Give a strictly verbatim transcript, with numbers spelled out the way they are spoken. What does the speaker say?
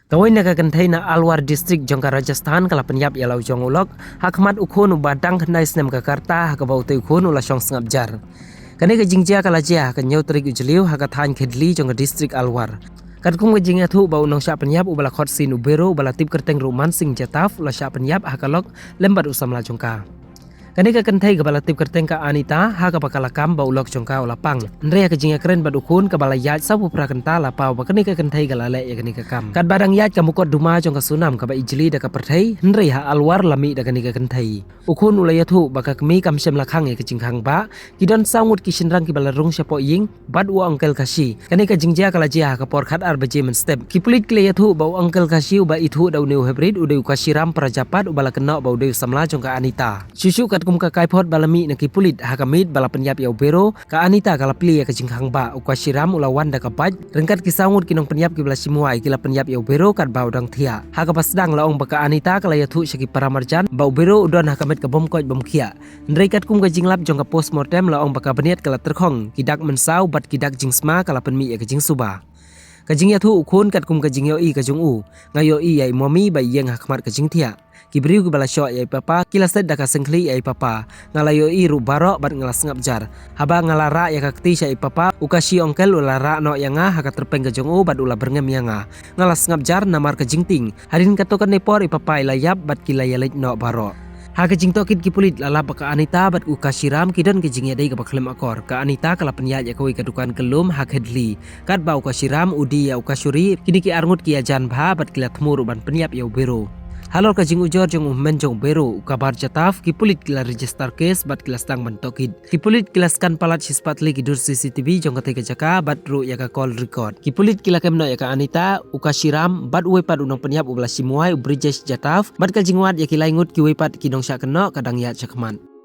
Kawei na ka kynthei na Alwar District jong ka Rajasthan ka la pynïap ïa la u jong u lok ha khmat u khun uba dang khyndai snem ka rta, ha kaba utei u khun u la shong sngap jar. Kane ka jingjia ka la jia ha ka hynñiew tarik u Jylliew ha ka thaiñ Khedli jong ka District Alwar. Katkum ka jingïathuh ba u nongshah pynïap uba la khot sien u Bero uba la tip kyrteng ruh Mansing Jatav u la shah pynïap ha ka lok lem bad u samla jong ka. Kane ka kynthei kaba la tip kyrteng ka Anita, ha kaba ka la kam ba u lok jong ka u la pang. Hynrei ha ka jingïakren bad u khun kaba la ïaid sawphew phra kynta la paw ba kane ka kynthei ka la leh ïa kane ka kam. Katba dang ïaid ka mukotduma jong ka Sonam kaba ijli da ka pyrthei, hynrei ha Alwar la mih da kane ka kynthei. U khun u la ïathuh ba ka kmie kam shym la khang ïa ka jingkhang bah, ki don saw ngut ki shynrang kiba la rung shapoh ïing bad u Uncle Kashi. Kane ka jingjia ka la jia ha ka por khatar baje mynstep. Ki pulit ki la ïathuh ba u Uncle Kashi uba ithuh da une u hybrid u dei u Kashiram Prajapat uba la kynnoh ba u dei u samla jong ka Anita. Shuh shuh katkum ka kaiphod ba la mih na ki pulit ha ka miet ba la pynïap ïa u Bero, ka Anita ka la plie ïa ka jingkhang bah. U Kashiram u la wan da ka bike ryngkat ki saw ngut ki nongpynïap kiba la shim wai, ki la pynïap ïa u Bero katba u dang thiah. Ha kaba sdang la ong ba ka Anita ka la ïathuh sha ki paramarjan ba u Bero u don ha ka met ka bym koit bym khiah. Hynrei katkum ka jinglap jong ka postmortem la ong ba ka bniat ka la tyrkhong ki dak mynsaw bad ki dak jingsma ka la pynmih ïa ka jingsuba. Ka jingïathuh u khun katkum ka jingïohi ka jong u: Nga ïohi ïa i Mommy ba i ïeng ha khmat ka jingthiah. Ki briew kiba la shoh ïa i Papa ki la set da ka syngkhlieh ïa i Papa. Nga la ïohi ruh baroh bad nga la sngap jar. Haba nga la rah ïa ka kti sha i Papa, u Kashi Uncle u la rah noh ïa nga ha ka tyrpeng ka jong u bad u la byrngem ïa nga. Nga la sngap jar namar ka jingtieng. Hadien katto katne por i Papa i la ïap bad ki la ïaleit noh baroh. Ha ka jingtohkit ki pulit la lap ba ka Anita bad u Kashiram ki don ka jingïadei kaba khlem akor. Ka Anita ka la pynïaid ïa kawei ka dukan kyllum ha Khedli, katba u Kashiram u die ïa u Kashuri. Kine ki arngut ki ïajan bha bad ki la thmu ruh ban pynïap ïa u Bero. Halor ka jingujor jong u hynmen jong u Bero, u Kabar Jatav, ki pulit ki la register case bad ki la sdang ban tohkit. Ki pulit ki la scan palat shispah tylli ki dur C C T V jong katei ka jaka bad ruh ïa ka call record. Ki pulit ki la kem noh ïa ka Anita, u Kashiram bad uwei pat u nongpynïap uba la shim wai, u Brijesh Jatav, bad ka jingwad ïa ki lai ngut kiwei pat ki nongshah kynnoh ka dang ïaid shakhmat.